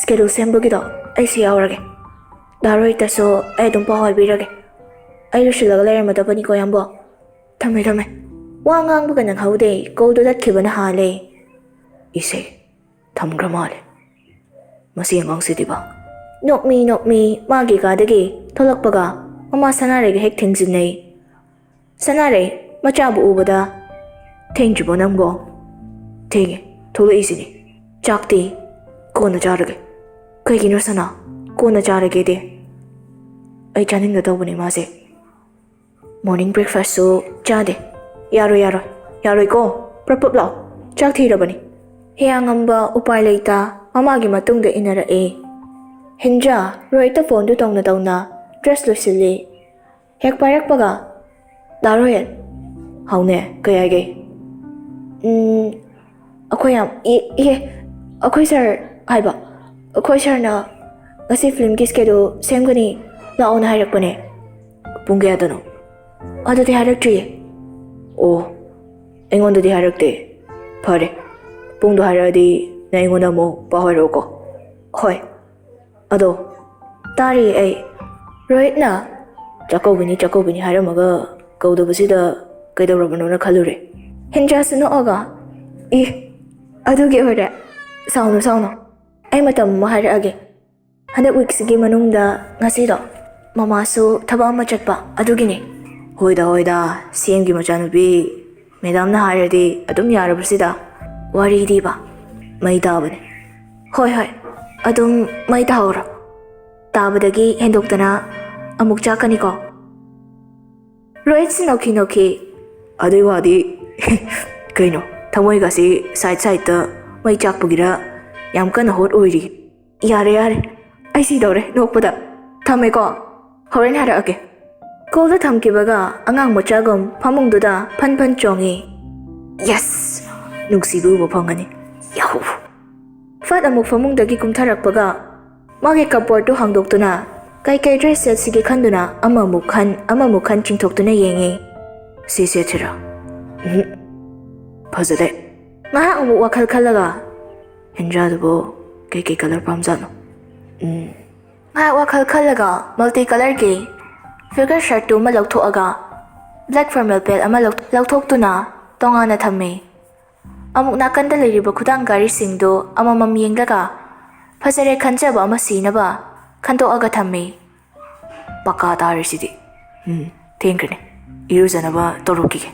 ꯁ꯭ꯀꯦꯗꯨꯜ ꯁꯦꯝꯕꯒꯤꯗꯣ ꯑꯩꯁꯨ ꯌꯥꯎꯔꯒꯦ꯫ ꯗꯥ ꯔꯣꯍꯤꯠꯇꯁꯨ ꯑꯩ ꯑꯗꯨꯝ ꯄꯥꯎ ꯍꯥꯏꯕꯤꯔꯒꯦ꯫ ꯑꯩ ꯂꯣꯏꯁꯤꯜꯂꯒ ꯂꯩꯔꯝꯃꯗꯕꯅꯤꯀꯣ, ꯌꯥꯝꯕꯣ꯫ ꯊꯝꯃꯦ, ꯊꯝꯃꯦ꯫" ꯋꯥ ꯉꯥꯡꯕꯒ ꯅꯪꯍꯧꯗꯦ, ꯀꯣꯜꯗꯨ ꯇꯠꯈꯤꯕꯅ ꯍꯥꯜꯂꯦ꯫ ꯏꯁꯩ ꯊꯝꯈ꯭ꯔ ꯃꯥꯜꯂꯦ꯫ ꯃꯁꯤ ꯑꯉꯥꯡꯁꯤꯗꯤꯕ꯫ ꯅꯣꯛꯃꯤ ꯅꯣꯛꯃꯤ ꯃꯥꯒꯤ ꯀꯥꯗꯒꯤ ꯊꯣꯛꯂꯛꯄꯒ ꯃꯃꯥ ꯁꯅꯥꯔꯩꯒ ꯍꯦꯛ ꯊꯦꯡꯖꯤꯟꯅꯩ꯫ ꯁꯅꯥꯔꯩ ꯃꯆꯥꯕꯨ ꯎꯕꯗ, "ꯊꯦꯡꯗ꯭ꯔꯤꯕꯣ ꯅꯪꯕꯣ?" "ꯊꯦꯡꯉꯦ, ꯊꯣꯛꯂꯛꯏꯁꯤꯅꯤ꯫ ꯆꯥꯛꯇꯤ ꯀꯣꯟꯅ ꯆꯥꯔꯒꯦ꯫" "ꯀꯩꯒꯤꯅꯣ ꯁꯅꯥ, ꯀꯣꯟꯅ ꯆꯥꯔꯒꯦꯗꯤ?" "ꯑꯩ ꯆꯥꯅꯤꯡꯗ ꯇꯧꯕꯅꯦ ꯃꯥꯁꯦ꯫ ꯃꯣꯔꯅꯤꯡ ꯕ꯭ꯔꯦꯛꯐꯥꯁꯁꯨ ꯆꯥꯗꯦ꯫" "ꯌꯥꯔꯣꯏ, ꯌꯥꯔꯣꯏ, ꯌꯥꯔꯣꯏꯀꯣ꯫ ꯄ꯭ꯔꯞ ꯄ꯭ꯔꯞ ꯂꯥꯎ꯫ ꯆꯥꯛ ꯊꯤꯔꯕꯅꯤ꯫" ꯍꯤꯌꯥꯡꯉꯝꯕ ꯎꯄꯥꯏ ꯂꯩꯇ ꯃꯃꯥꯒꯤ ꯃꯇꯨꯡꯗ ꯏꯟꯅꯔꯛꯏ꯫ ꯍꯦꯟꯖꯥ ꯔꯣꯍꯤꯠꯇ ꯐꯣꯟꯗꯨ ꯇꯧꯅ ꯇꯧꯅ ꯗ꯭ꯔꯦꯁ ꯂꯣꯏꯁꯤꯜꯂꯤ꯫ ꯍꯦꯛ ꯄꯥꯏꯔꯛꯄꯒ, "ꯗꯥ ꯔꯣꯍꯤꯠ꯫" "ꯍꯥꯎꯅꯦ, ꯀꯩ ꯍꯥꯏꯒꯦ?" ꯎꯝ, ꯑꯩꯈꯣꯏ ꯌꯥꯝ, ꯏ-, ꯏꯍꯦ, ꯑꯩꯈꯣꯏ ꯁꯥꯔ ꯍꯥꯏꯕ, ꯑꯩꯈꯣꯏ ꯁꯥꯔꯅ ꯉꯁꯤ ꯐꯤꯂꯝꯒꯤ ꯁ꯭ꯀꯦꯗꯨꯜ ꯁꯦꯝꯒꯅꯤ, ꯂꯥꯛꯑꯣꯅ ꯍꯥꯏꯔꯛꯄꯅꯦ꯫ ꯄꯨꯡ ꯀꯌꯥꯗꯅꯣ? ꯑꯗꯨꯗꯤ ꯍꯥꯏꯔꯛꯇ꯭ꯔꯤꯌꯦ꯫ ꯑꯣ, ꯑꯩꯉꯣꯟꯗꯗꯤ ꯍꯥꯏꯔꯛꯇꯦ꯫ ꯐꯔꯦ, ꯄꯨꯡꯗꯣ ꯍꯥꯏꯔꯛꯑꯗꯤ ꯅꯪ ꯑꯩꯉꯣꯟꯗ ꯑꯃꯨꯛ ꯄꯥꯎ ꯍꯥꯏꯔꯛꯎꯀꯣ꯫ ꯍꯣꯏ꯫ ꯑꯗꯣ, ꯇꯥꯔꯤꯌꯦ ꯑꯩ꯫ ꯔꯣꯍꯤꯠꯅ "ꯆꯥꯛꯀꯧꯕꯅꯤ, ꯆꯥꯛꯀꯧꯕꯅꯤ" ꯍꯥꯏꯔꯝꯃꯒ ꯀꯧꯗꯕꯁꯤꯗ ꯀꯩꯗꯧꯔꯕꯅꯣꯅ ꯈꯜꯂꯨꯔꯦ꯫ ꯍꯦꯟꯖꯥꯁꯨ ꯅꯣꯛꯑꯒ, "ꯏ, ꯑꯗꯨꯒꯤ ꯑꯣꯏꯔꯦ? ꯁꯥꯎꯅꯨ, ꯁꯥꯎꯅꯨ꯫ ꯑꯩ ꯃꯇꯝ ꯑꯃ ꯍꯥꯏꯔꯛꯑꯒꯦ꯫ ꯍꯟꯗꯛ ꯋꯤꯛꯁꯤꯒꯤ ꯃꯅꯨꯡꯗ ꯉꯁꯤꯗꯣ ꯃꯃꯥꯁꯨ ꯊꯕꯛ ꯑꯃ ꯆꯠꯄ, ꯑꯗꯨꯒꯤꯅꯦ꯫" "ꯍꯣꯏꯗ, ꯍꯣꯏꯗ, ꯁꯤ ꯑꯦꯝꯒꯤ ꯃꯆꯥꯅꯨꯄꯤ, ꯃꯦꯗꯥꯝꯅ ꯍꯥꯏꯔꯗꯤ ꯑꯗꯨꯝ ꯌꯥꯔꯕꯁꯤꯗ꯫ ꯋꯥꯔꯤꯗꯤꯕ ꯃꯩ ꯇꯥꯕꯅꯦ꯫" "ꯍꯣꯏ, ꯍꯣꯏ, ꯑꯗꯨꯝ ꯃꯩ ꯇꯥꯍꯧꯔꯣ꯫ ꯇꯥꯕꯗꯒꯤ ꯍꯦꯟꯗꯣꯛꯇꯅ ꯑꯃꯨꯛ ꯆꯥꯛꯀꯅꯤꯀꯣ꯫" ꯔꯣꯍꯤꯠꯁꯨ ꯅꯣꯛꯈꯤ ꯅꯣꯛꯈꯤ꯫ "ꯑꯗꯨꯏ ꯋꯥꯗꯤ, ꯀꯩꯅꯣ, ꯊꯃꯣꯏꯒꯁꯤ ꯁꯥꯏꯠ ꯁꯥꯏꯠꯇ ꯃꯩ ꯆꯥꯛꯄꯒꯤꯔ ꯌꯥꯝ ꯀꯟꯅ ꯍꯣꯠ ꯑꯣꯏꯔꯤ꯫" "ꯌꯥꯔꯦ, ꯌꯥꯔꯦ, ꯑꯩ ꯁꯤꯗꯧꯔꯦ ꯅꯣꯛꯄꯗ꯫ ꯊꯝꯃꯦꯀꯣ, ꯍꯣꯔꯦꯟ ꯍꯥꯏꯔꯛꯑꯒꯦ꯫" ꯀꯣꯜꯗ ꯊꯝꯈꯤꯕꯒ ꯑꯉꯥꯡ ꯃꯆꯥꯒꯨꯝ ꯐꯃꯨꯡꯗꯨꯗ ꯐꯟ ꯐꯟ ꯆꯣꯡꯉꯤ꯫ "ꯌꯦꯁ! ꯅꯨꯡꯁꯤꯕ ꯎꯕ ꯐꯪꯒꯅꯤ꯫ ꯌꯥꯍꯨ!" ꯐꯠ ꯑꯃꯨꯛ ꯐꯃꯨꯡꯗꯒꯤ ꯀꯨꯝꯊꯔꯛꯄꯒ ꯃꯥꯒꯤ ꯀꯞꯕꯣꯔꯗꯇꯨ ꯍꯥꯡꯗꯣꯛꯇꯨꯅ ꯀꯩꯀꯩ ꯗ꯭ꯔꯦꯁ ꯁꯦꯠꯁꯤꯒꯦ ꯈꯟꯗꯨꯅ ꯑꯃꯃꯨꯛ ꯈꯟ, ꯑꯃꯃꯨꯛ ꯈꯟ ꯆꯤꯡꯊꯣꯛꯇꯨꯅ ꯌꯦꯡꯉꯤ꯫ "ꯁꯤ ꯁꯦꯠꯁꯤꯔꯥ? ꯎꯝ, ꯐꯖꯗꯦ꯫" ꯉꯥꯏꯍꯥꯛ ꯑꯃꯨꯛ ꯋꯥꯈꯜ ꯈꯜꯂꯒ, "ꯍꯦꯟꯖꯥꯗꯨꯕꯨ ꯀꯩꯀꯩ ꯀꯂꯔ ꯄꯥꯝꯖꯥꯠꯅꯣ? ꯎꯝ꯫" ꯉꯥꯏꯍꯥꯛ ꯋꯥꯈꯜ ꯈꯜꯂꯒ ꯃꯜꯇꯤ ꯀꯂꯔꯒꯤ ꯐꯤꯒꯔ ꯁꯔꯠꯇꯨ ꯑꯃ ꯂꯧꯊꯣꯛꯑꯒ ꯕ꯭ꯂꯦꯛ ꯐꯣꯔꯃꯦꯜ ꯄꯦꯟ ꯑꯃ ꯂꯧ-, ꯂꯧꯊꯣꯛꯇꯨꯅ ꯇꯣꯉꯥꯟꯅ ꯊꯝꯃꯤ꯫ ꯑꯃꯨꯛ ꯅꯥꯀꯟꯗ ꯂꯩꯔꯤꯕ ꯈꯨꯗꯥꯡ ꯘꯔꯤꯁꯤꯡꯗꯨ ꯑꯃꯃꯝ ꯌꯦꯡꯂꯒ ꯐꯖꯔꯦ ꯈꯟꯖꯕ ꯑꯃ ꯁꯤꯅꯕ ꯈꯟꯗꯣꯛꯑꯒ ꯊꯝꯃꯤ꯫ "ꯄꯀꯥ ꯇꯥꯔꯦ ꯁꯤꯗꯤ꯫ ꯎꯝ, ꯊꯦꯡꯈ꯭ꯔꯦꯅꯦ꯫ ꯏꯔꯨꯖꯅꯕ ꯇꯧꯔꯨꯈꯤꯒꯦ꯫"